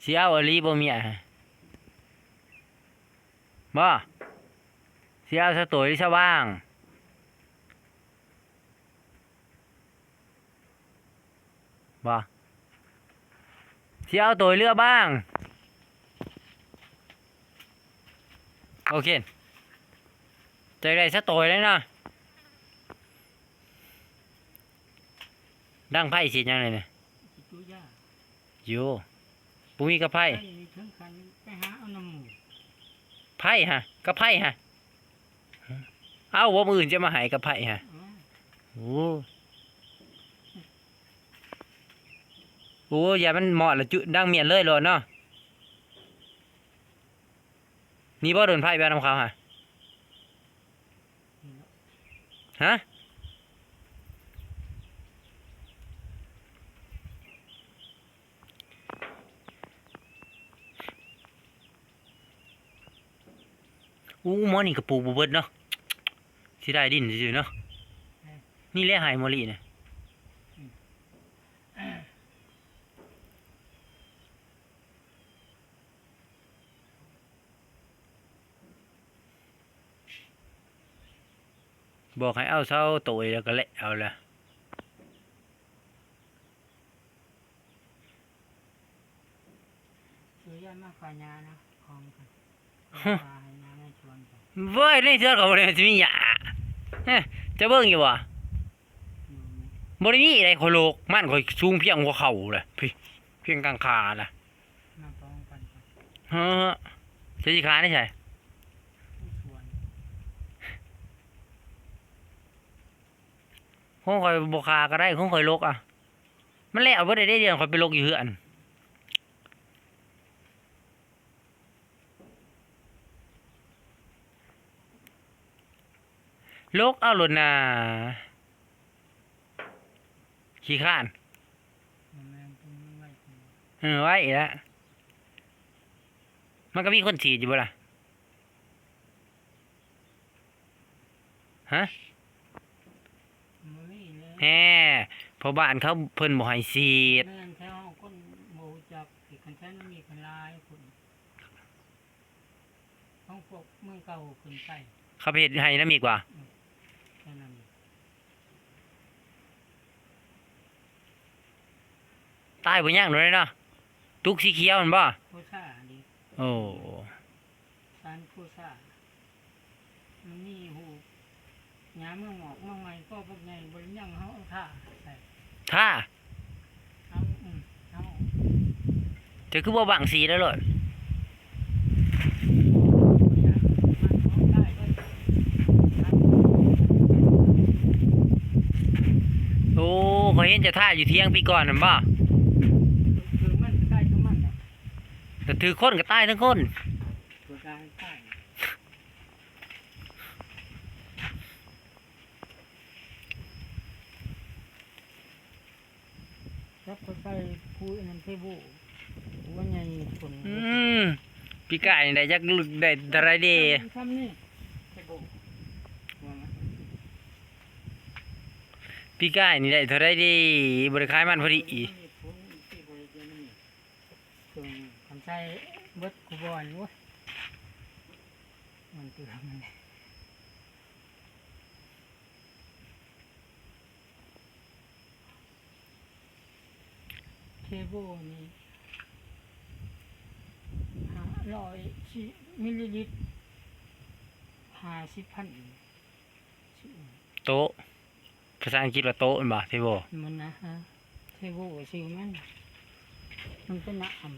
ຊິເອົາອີ່ຫຼີບໍ່ເມຍ ບໍ່? ຊິເອົາຊາໂຕຍຫຼືຊາຫວ່າງ? ບໍ່ ຊິເອົາໂຕຍເຫຼືອບ້າງ. ໂອເຄ ຈະໄດ້ສະໂຕຍເລີຍນະ. ດັງໄຟຊິເຮັດຫຍັງເລີຍນີ້? ຢູ່ ບໍ່ມີກະໄຟ. ໄຟນີ້ເຖິງຂັ້ນໄປຫາເອົານຳໝູ່. ໄຟຫະ ກະໄຟຫະ. ເອົາບໍ່ ມື້ອື່ນຈະມາໃຫ້ກະໄພຮະ. ໂອ້ ໂອ້ ຢ່າມັນມອດລະຈຸ ດັງມຽນເລີຍໂລດເນາະ. ນີ້ບໍ່ ໂດນໄພໄປເອົານຳເຂົາຮະ ຮະ? ອູ້ ໝໍນີ້ກະປູກບໍ່ເບິດເນາະ ເສຍດາຍດິນຊື່ໆເນາະ. ນີ້ແຫຼະໄຮ່ໝໍລີນະ. ບອກໃຫ້ເອົາເສົາໂຕຍແລ້ວກະແລະເອົາລະ. ເອີ ຢ່າມາຂ້າຫຍ້ານະ ຂອງ ຂ້າໃຫ້ຫຍ້າໃນສວນ. ໂອ້ຍ ໃນສວນເຂົາບໍ່ໄດ້ຊິມີຫຍ້າ. ເອີ ເຈົ້າເບິ່ງຢູ່ບໍ່? ບໍ່ໄດ້ມີໃດ ຂ້ອຍໂລກມັນ ຂ້ອຍສູງພຽງຫົວເຂົ່າລະ ພີ້ ພຽງກາງຂາລະ. ມາປອງກັນກ່ອນ ເຮີ ເຈົ້າຊິຂາຍໃນໃສ? ໃນສວນ. ຂອງຂ້ອຍບໍ່ຂາກະໄດ້ ຂອງຂ້ອຍລົກອະ. ມັນແລ້ວເບິດແລ້ວເດ້ ດຽວຂ້ອຍໄປລົກຢູ່ເຮືອນ. ລົກເອົາໂລດນາ ຂີ້ຄ້ານ. ເອີ ໄວ້ລະ. ມັນກະມີຄົນສີດຢູ່ບໍ່ລະ? ຮະ? ບໍ່ມີແລ້ວ ແຮ ພໍ່ບ້ານເຂົາເພິ່ນບໍ່ໃຫ້ສີດ. ແມ່ນແຖວເຮົາຄົນບໍ່ຮູ້ຈັກ ຄັນແຖວນັ້ນມີຄົນຫຼາຍຄົນ ຂອງພວກເມືອງເກົ່າຂຶ້ນໄປ ເຂົາໄປເຮັດໄຮ່ນຳອີກວ່າ. ເອີ ແຖວນັ້ນ ຕາຍບໍ່ຍັງໂດນເນາະ ຕຸກສີຂຽວຫັ້ນບໍ່? ໂຄຊານີ້ ໂອ້ ສານໂຄຊາ ມັນມີຮູບຫຍ້າເມືອງງອກມາໃໝ່ກໍບັກໃຫຍ່ ບໍ່ໄດ້ຍັງ ເຮົາເອົາທາໃສ່ ທາ ເອົາ ອືມ ເອົາ. ເຈົ້າຄືບໍ່ບັງສີໄດ້ໂລດ? ໂອ້ ຂ້ອຍເຫັນເຈົ້າທາຢູ່ຖຽງປີກ່ອນຫັ້ນບໍ່? ຖືກມັນກະຕາຍທັງມັນນະ ແຕ່ຖືກຄົນກະຕາຍທັງຄົນ. ຈັບເຂົ້າໃສ່ພູອັນນັ້ນເທໂບ ຫົວໃຫຍ່ພຸ້ນ. ອືມ ປີກາຍນີ້ໄດ້ຈັກ ໄດ້ເທົ່າໃດເດ? ຊ່ຳນີ້ ເທໂບ ຫົວມັນ. ປີກາຍນີ້ໄດ້ເທົ່າໃດເດ? ບໍ່ໄດ້ຂາຍມັນພໍດີ. ເຄື່ອງ ຄັນໃສ່ເບິດຄູ່ບ່ອນ ໂອ້ຍ ມັນເກືອບມັນແຫຼະ. ເທໂບນີ້ ຫ້າຮ້ອຍ ຊິ ມິລລີລິດ ຫ້າສິບພັນ. ໂຕະ ພາສາອັງກິດວ່າໂຕະແມ່ນບໍ່? ເທໂບ ມັນນະ ເທໂບຊື່ມັນ ມັນເປັນນ້ຳ